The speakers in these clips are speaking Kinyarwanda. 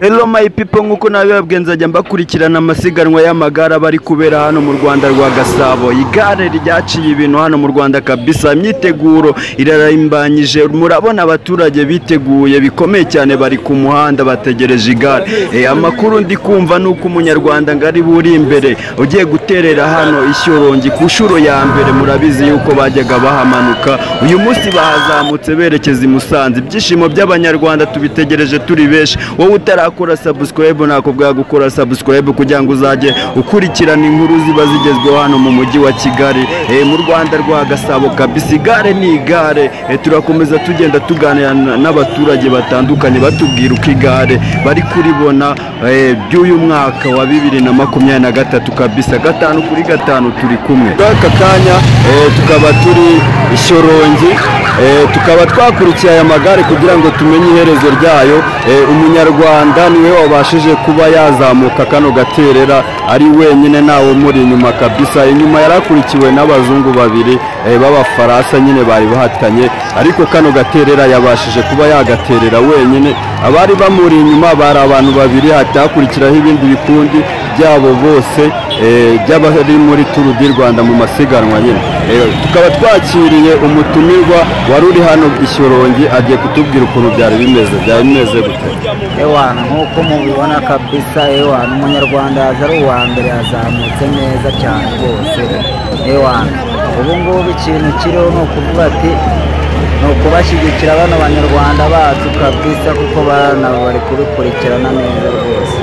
Hello my people, nkuko nabibabwiye nzajya mbakurikirana amasiganwa y'amagare bari kubera hano mu Rwanda rwa Gasabo. Igare ryaciye ibintu hano mu Rwanda kabisa, imyiteguro irarimbanyije, murabona abaturage biteguye bikomeye cyane, bari ku muhanda bategereje igare. Amakuru ndi kumva nuko umunyarwanda ngari buri imbere ugiye guterera hano Ishyorongi ku nshuro ya mbere. Murabizi yuko bajyaga bahamanuka, uyu munsi bahazamutse berekeza i Musanze. Ibyishimo by'abanyarwanda tubitegereje turi benshi. Wowe utarakora subscribe nakubwira gukora subscribe kugira ngo uzajye ukurikirana inkuru ziba zigezweho hano mu mujyi wa Kigali, mu Rwanda rwa Gasabo kabisa. Igare ni igare. Turakomeza tugenda tuganira n'abaturage batandukanye batubwira uko igare bari kuribona by'uyu mwaka wa 2023 kabisa. 5 kuri 5 turi kumwe aka kanya, tukaba turi Ishyorongi, tukaba twakurikiye aya magare kugira ngo tumenye iherezo ryayo. Umunyarwanda niwe wabashije kuba yazamuka kano gaterera ari wenyine, nawe muri inyuma kabisa. Inyuma yarakurikiwe n'abazungu babiri b'abafaransa nyine bari bahatanye, ariko kano gaterera yabashije kuba yagaterera wenyine. Abari bamuri inyuma bari abantu babiri, hatakurikiraho ibindi bikundi byabo bose by'abari muri Tour du Rwanda mu masiganwa nyine. Tukaba twakiriye umutumirwa wari uri hano Ishyorongi, agiye kutubwira ukuntu byari bimeze. Byari bimeze gute? Ewana, nkuko mubibona kabisa, ewana umunyarwanda yaje ari uwa mbere, yazamutse neza cyane rwose. Ewana ubu ngubu ikintu kiriho ni ukuvuga ati ni ukubashyigikira bano banyarwanda bacu kabisa, kuko bana bari kubikurikirana neza rwose.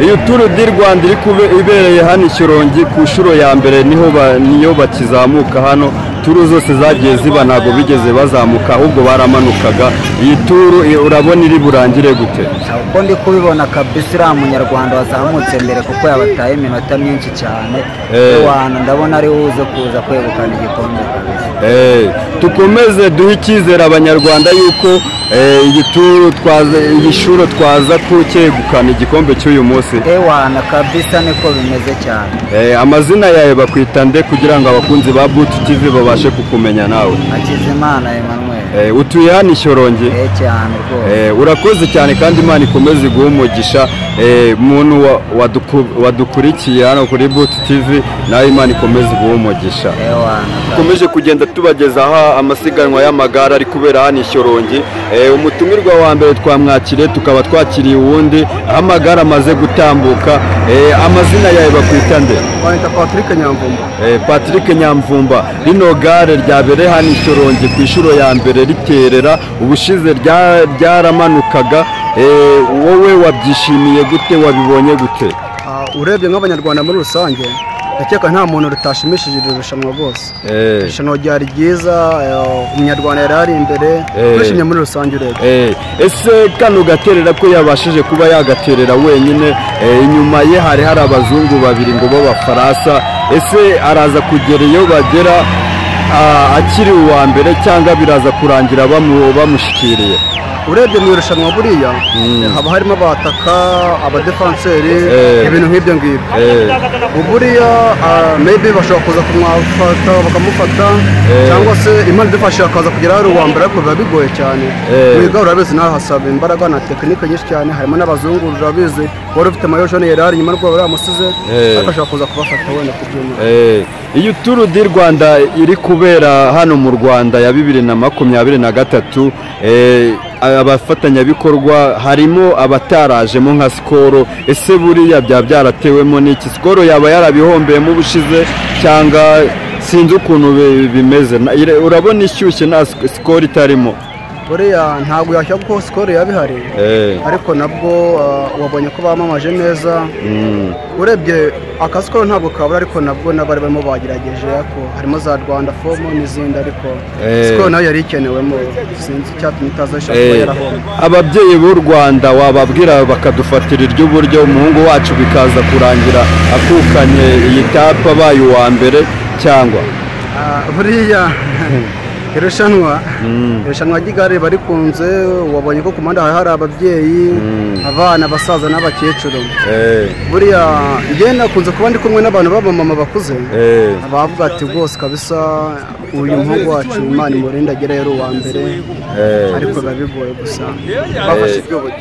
Iyo Tour du Rwanda iri ibereye hano Ishyorongi ku nshuro ya mbere, niho niyo bakizamuka hano. Turu zose zagiye ziba ntabwo bigeze bazamuka, ahubwo baramanukaga. Iyi turu urabona iri burangire gute? Uko ndi kubibona kabisa, uriya munyarwanda wazamutse mbere kuko yabataye iminota myinshi cyane. Ewana ndabona ari uze kuza kwegukana igikombe kabisa. Tukomeze duhe icyizere abanyarwanda yuko iyi turu twaza, iyi shuro twaza kucyegukana igikombe cy'uyu munsi. Ewana kabisa niko bimeze cyane. Amazina yawe bakwita nde kugira ngo abakunzi ba Butu TV babashe kukumenya nawe? Hakizimana Emmanuel. Utuye hano Ishyorongi? Cyane rwose. Urakoze cyane kandi Imana ikomeze iguhe umugisha. Muntu wadukurikiye hano kuri Butu TV, nawe Imana ikomeze iguhe umugisha. Dukomeje kugenda tubagezaho amasiganwa y'amagare ari kubera hano Ishyorongi. Umutumirwa wa mbere twamwakiriye, tukaba twakiriye uwundi aho amagare amaze gutambuka. Amazina yawe bakwita nde? Banyita Patrick Nyamvumba. Patrick Nyamvumba, rino gare ryabereye hano Ishyorongi ku inshuro ya mbere riterera, ubushize ryaramanukaga. Wowe wabyishimiye gute, wabibonye gute? Urebye nk'abanyarwanda muri rusange, ndakeka nta muntu rutashimishije iri rushanwa rwose. Irushanwa ryari ryiza, umunyarwanda yari ari imbere, twishimye muri rusange urebye. Ese kano gaterera ko yabashije kuba yagaterera wenyine, inyuma ye hari hari abazungu babiri ngo b'abafaransa, ese araza kugera iyo bagera akiri uwa mbere cyangwa biraza kurangira bamushikiriye? Urebye mu irushanwa buriya haba harimo abataka, abadefanseri, ibintu nk'ibyo ngibyo. Buriya maybe bashobora kuza kumwafata bakamufata, cyangwa se Imana idufashije akaza kugera hari uwa mbere, ariko biba bigoye cyane. Wiga urabizi nawe hasaba imbaraga na tekinike nyinshi cyane, harimo n'abazungu urabizi, wari ufite mayo jaune yari ari inyuma rwabo baramusize, ariko ashobora kuza kubafata wenda ku byuma. Iyi Tour du Rwanda iri kubera hano mu Rwanda ya 2023, abafatanyabikorwa harimo abatarajemo nka Skol. Ese buriya byaba byaratewemo n'iki? Skol yaba yarabihombeyemo ubushize cyangwa sinzi ukuntu bimeze? Urabona ishyushye nta Skol itarimo. Buriya ntabwo yashya kuko Skol yabihari, ariko nabwo wabonye ko bamamaje neza. Urebye aka Skol ntabwo kabura, ariko nabwo n'abari barimo bagerageje, ariko harimo za Rwanda Foam n'izindi, ariko Skol nayo yari ikenewemo, sinzi icyatumye itaza, ishobora kuba yarahomba. Ababyeyi b'u Rwanda wababwira bakadufatira iry'uburyo, umuhungu wacu bikaza kurangira akukanye iyi tapa abaye uwa mbere cyangwa? Buriya irushanwa ry'igare barikunze, wabonye ko ku muhanda hari ababyeyi, abana, abasaza n'abakecuru. Buriya njye nakunze kuba ndi kumwe n'abantu b'abamama bakuze, bavuga ati rwose kabisa Uyu muhungu wacu Imana imurinde agere yari uwa mbere, ariko biba bigoye gusa bafashe ibyo buryo.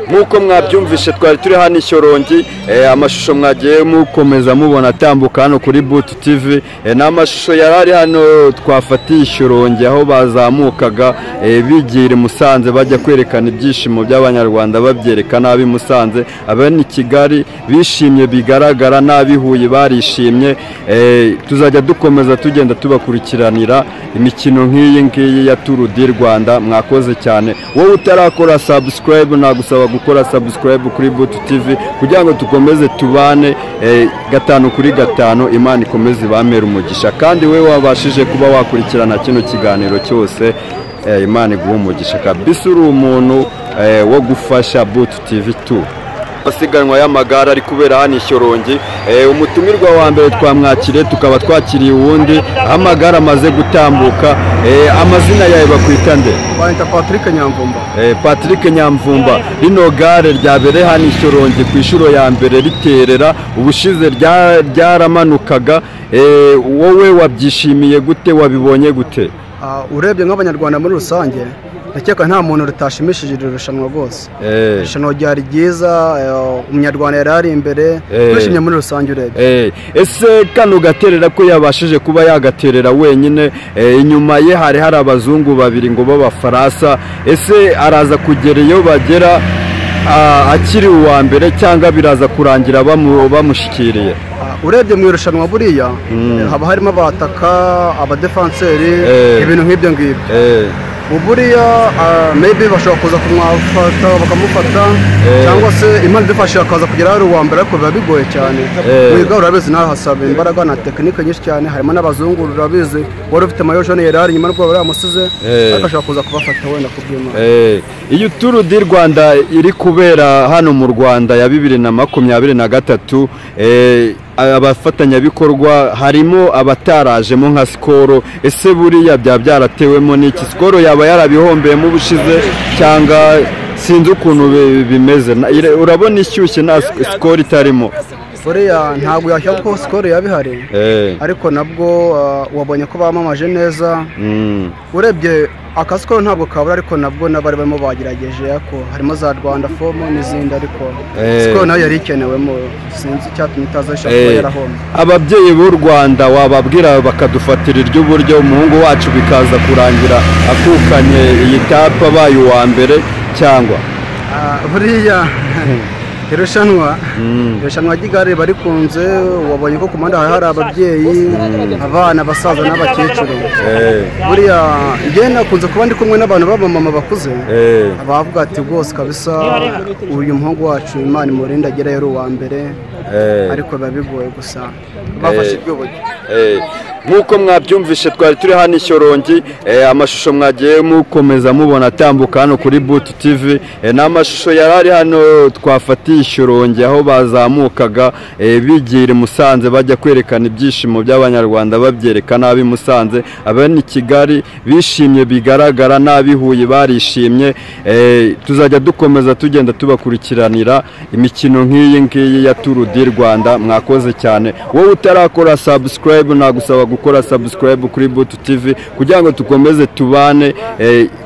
Nk'uko mwabyumvishe twari turi hano i Shyorongi, amashusho mwagiye mukomeza mubona atambuka hano kuri Butu TV, ni amashusho yari ari hano twafatiye i Shyorongi aho bazamukaga bigira i Musanze bajya kwerekana ibyishimo by'Abanyarwanda babyereka n'ab'i Musanze, abari i Kigali bishimye bigaragara, n'ab'i Huye barishimye. Tuzajya dukomeza tugenda tubakurikiranira imikino nk'iyi ngiyi ya Tour du Rwanda. Mwakoze cyane. Wowe utarakora subscribe nagusaba gukora subscribe kuri Butu TV kugira ngo dukomeze tubane 5 kuri 5. Imana ikomeze ibamere umugisha, kandi we wabashije kuba wakurikirana kino kiganiro cyose, Imana iguhe umugisha kabisa. Uri umuntu wo gufasha Butu TV 2. Amasiganwa y'amagare ari kubera hano i Shyorongi. Umutumirwa wa mbere twamwakiriye, tukaba twakiriye uwundi aho amagare amaze gutambuka. Amazina yawe bakwita nde? Banyita Patrick Nyamvumba. Patrick Nyamvumba, rino gare ryabereye hano i Shyorongi ku inshuro ya mbere riterera, ubushize ryaramanukaga. Wowe wabyishimiye gute, wabibonye gute? Urebye nk'Abanyarwanda muri rusange, ndakeka nta muntu ritashimishije iri rushanwa rwose. Irushanwa ryari ryiza, Umunyarwanda yari ari imbere, twishimye muri rusange urebye. Ese kano gaterera ko yabashije kuba yagaterera wenyine, inyuma ye hari abazungu babiri ngo b'Abafaransa, ese araza kugera iyo bagera akiri uwa mbere cyangwa biraza kurangira bamushikiriye? Urebye mu irushanwa buriya haba harimo abataka, abadefanseri, ibintu nk'ibyo ngibyo. Buriya maybe bashobora kuza kumwafata bakamufata, cyangwa se Imana idufashe akaza kugera hari uwa mbere, ariko biba bigoye cyane. Wiga urabizi nawe hasaba imbaraga na tekinike nyinshi cyane, harimo n'abazungu urabizi, wari ufite mayo jaune yari ari inyuma n'ubwo bari bamusize, ariko ashobora kuza kubafata wenda kubyimana. Iyi Tour du Rwanda iri kubera hano mu Rwanda ya 2023, abafatanyabikorwa harimo abatarajemo nka Skol. Ese buriya bya byaratewemo n'iki? Skol yaba yarabihombeyemo ubushize cyangwa sinzi ukuntu bimeze? Urabona ishyushye nta Skol itarimo. Buriya ntabwo yashya ko Skol yabihari, ariko nabwo wabonye ko bamamaje neza. Urebye aka Skol ntabwo kabura, ariko nabwo n'abari barimo bagerageje, ko harimo za Rwanda Fomo n'izindi, ariko Skol nayo yari ikenewemo, sinzi icyatumye itaza, ishobora kuba yarahombye. Ababyeyi b'u Rwanda wababwira bakadufatira iry'uburyo umuhungu wacu bikaza kurangira akukanye iyi tapa abaye uwa mbere cyangwa? Buriya irushanwa ry'igare barikunze, wabonye ko ku muhanda hari ababyeyi, abana, abasaza n'abakecuru. Buriya njye nakunze kuba ndi kumwe n'abantu b'abamama bakuze, bavuga ati rwose kabisa uyu muhungu wacu Imana imurinde agere yari uwa mbere, ariko biba bigoye gusa bafashe ibyo buryo. Nk'uko mwabyumvishe twari turi hano i Shyorongi, amashusho mwagiye mukomeza mubona atambuka hano kuri Butu TV, ni amashusho yari ari hano twafatiye i Shyorongi aho bazamukaga bigira i Musanze bajya kwerekana ibyishimo by'Abanyarwanda babyereka n'ab'i Musanze, abari i Kigali bishimye bigaragara, n'ab'i Huye barishimye. Tuzajya dukomeza tugenda tubakurikiranira imikino nk'iyi ngiyi ya Tour du Rwanda. Mwakoze cyane. Wowe utarakora subscribe nagusaba gukora subscribe kuri Butu TV kugira ngo dukomeze tubane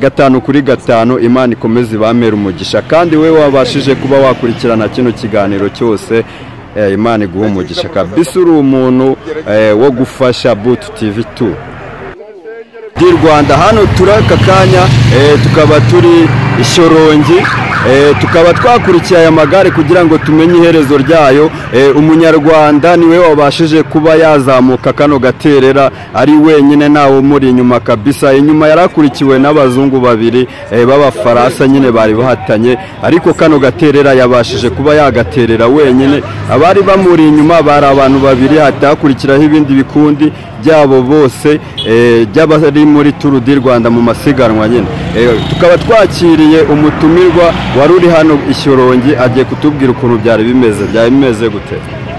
5 kuri 5. Imana ikomeze ibamere umugisha, kandi we wabashije kuba wakurikirana kino kiganiro cyose, Imana iguhe umugisha kabisa. Uri umuntu wo gufasha Butu TV 2 du Rwanda. Hano turaka kanya tukaba turi i Shyorongi, tukaba twakurikiye aya magare kugira ngo tumenye iherezo ryayo. Umunyarwanda niwe wabashije kuba yazamuka kano gaterera ari wenyine, nawe muri inyuma kabisa. Inyuma yarakurikiwe n'abazungu babiri b'Abafaransa nyine bari bahatanye, ariko kano gaterera yabashije kuba yagaterera wenyine. Abari bamuri inyuma bari abantu babiri, hatakurikiraho ibindi bikundi byabo bose by'abari muri Tour du Rwanda mu masiganwa nyine. Tukaba twakiriye umutumirwa wari uri hano i Shyorongi, agiye kutubwira ukuntu byari bimeze. Byari bimeze gute?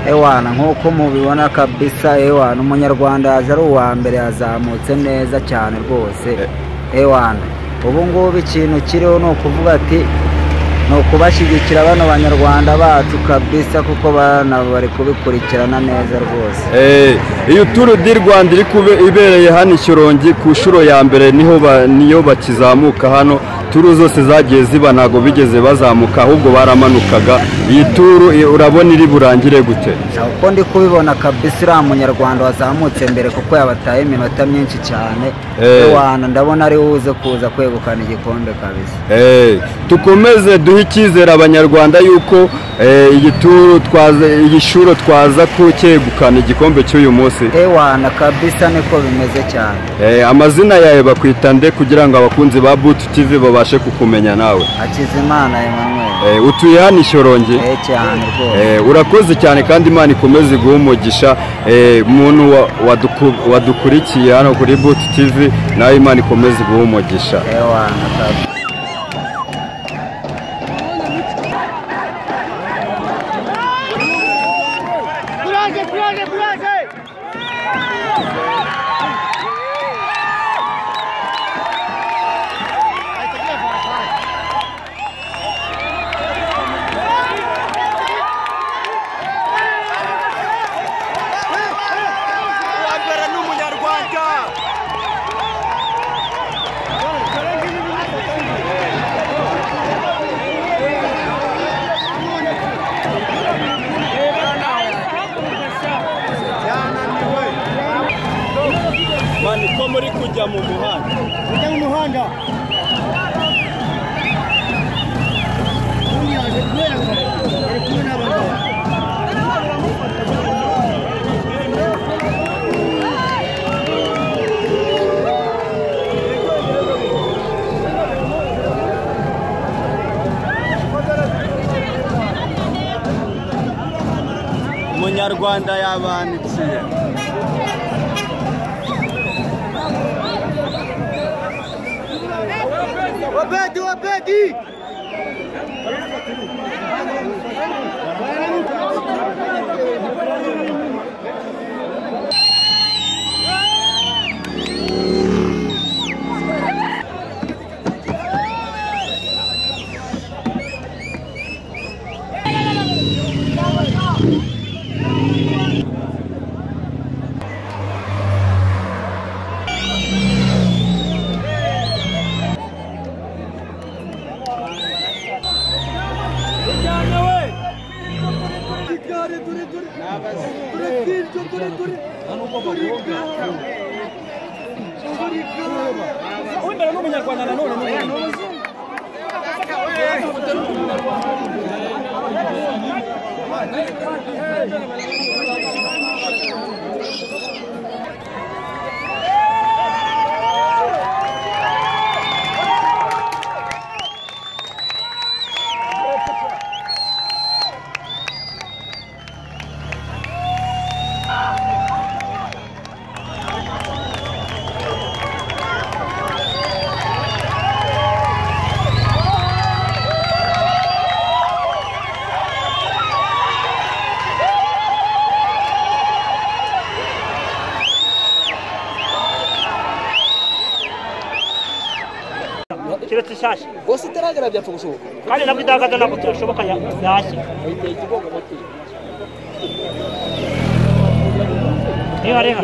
Ewana nk'uko mubibona kabisa, ewana Umunyarwanda yaje ari uwa mbere, yazamutse neza cyane rwose. Ewana ubu ngubu ikintu kiriho ni ukuvuga ati Ni ukubashyigikira bano banyarwanda bacu kabisa, kuko bana bari kubikurikirana neza rwose. Iyo Tour du Rwanda iri ibereye hano i Shyorongi ku nshuro ya mbere, niho niyo bakizamuka hano. Tour zose zagiye ziba ntago bigeze bazamuka, ahubwo baramanukaga. Iyi Tour urabona iri burangire gute? Uko ndi kubibona kabisa, uriya munyarwanda wazamutse mbere kuko yabataye iminota myinshi cyane, ewana ndabona ari uze kuza kwegukana igikombe kabisa. Tukomeze duhe icyizere abanyarwanda yuko iyi Tour twaza, iyi shuro twaza kucyegukana igikombe cy'uyu munsi. Ewana kabisa niko bimeze cyane. Amazina yawe bakwita nde kugira ngo abakunzi ba Butu TV babashe kukumenya nawe? Hakizimana Emmanuel. Utuye hano i Shyorongi? Cyane rwose. Urakoze cyane kandi Imana ikomeze iguhe umugisha. Muntu wadukurikiye hano kuri Butu TV, nawe Imana ikomeze iguhe umugisha. Ewana kabisa. Ko muri kujya mu muhanda, kujya mu muhanda Umunyarwanda yabanikiye. Obedi, Obedi! Kiretse shyashya rwose itaragera byapfa gushoboka, kandi nabwo idahagaze ntabwo byashoboka yashya. Reba reba